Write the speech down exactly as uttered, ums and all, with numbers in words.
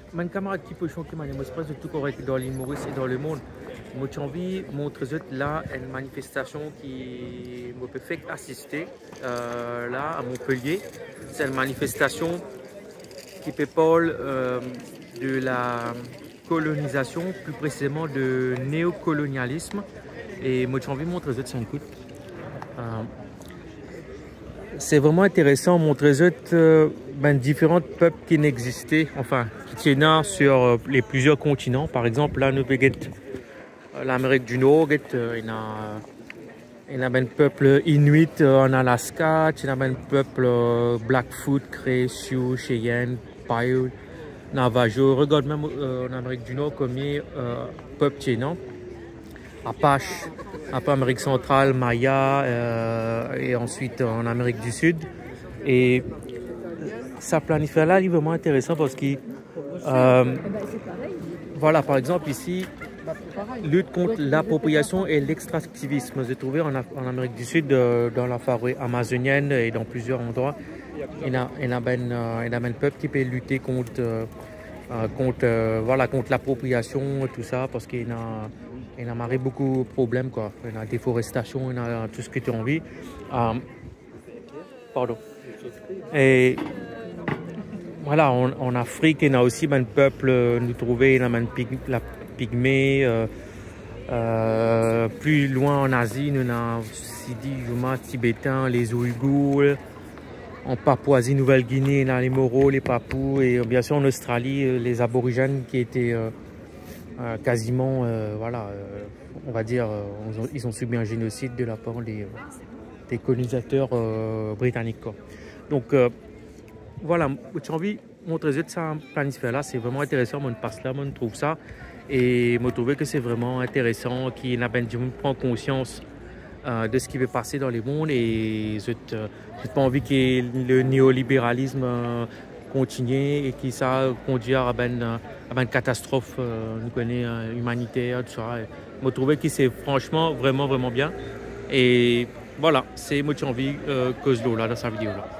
Bann kamarad ki pou zwenn ki manier mo, zot tou korek dan Lil Moris e dan lemond. Mo ti anvi montre zot la enn manifestasion ki mo pe fek asiste, euh, la, a Montpellier. Se enn manifestasion ki pe parl, euh, de la kolonizasion, pli presizeman de neokolonialism. E mo ti anvi montre zot sa enn kout. Euh, se vreman interesan montre zot, euh, bann diferan pep ki inn existe, anfin, ki ti ena sur, euh, le plizier kontinan. Par exanp, la nou pe get, euh, Lamerik di Nor, get, euh, ena, ena bann pep Inuit, euh, an Alaska, ti ena bann pep, euh, Blackfoot, Cree, Sioux, Cheyenne, Paiute, Navajo. Regard mem, euh, an Amerik di Nor, komie, euh, pep ti ena, Apache, apre Amerik Santral, Maya, euh, e answit an Amerik di Sid. E sa planifer la, li vreman interesan parski, euh, vwala, par exanp, isi, lit kont lapropriasion e lextraktivism. Mo trouve an Af-, an Amerik di Sid, euh, dan lafore amazonienn e dan plizier landrwa, ena, ena bann, euh, ena bann pep ki pe lite kont, euh, euh, kont, euh, vwala, kont lapropriasion e tou sa, parski ena, ena mari boukou problem, kwa. Ena deforestasion, ena tou seki to anvi. Euh, pardon. E vwala, an, an Afrik, ena osi bann pep, euh, nou trouve, ena bann pig-, la pigme, euh, euh, pli lwin an Azi, nou ena Sidi, Yuma, Tibetin, les Ouïghours. An Papouazi Nouvel Gine, ena les Moro, les Papou, e, euh, biensir an Ostrali, euh, les Aborigennes qui étaient, euh, euh, quasiment, euh, voilà, euh, on va dire, euh, ils ont, ils ont subi un génocide de la part des, euh, des colonisateurs, euh, britanniques, quoi. Donk, euh, vwala, mo ti anvi montre zot sa planifer la, se vreman interesan, mo pas la, mo trouv sa, e mo trouve ki se vreman interesan ki ena bann dimoun pran konsians, euh, de seki pe pase dan lemond, e zot, euh, zot pa anvi ki le neoliberalism, euh, kontinie e ki sa kondwir a bann, euh, a bann katastrof, euh, nou kone, euh, imaniter, tou sa. E mo trouve ki se fransman vreman, vreman bien. E vwala, se mo ti anvi, euh, koz lor la dan sa video la.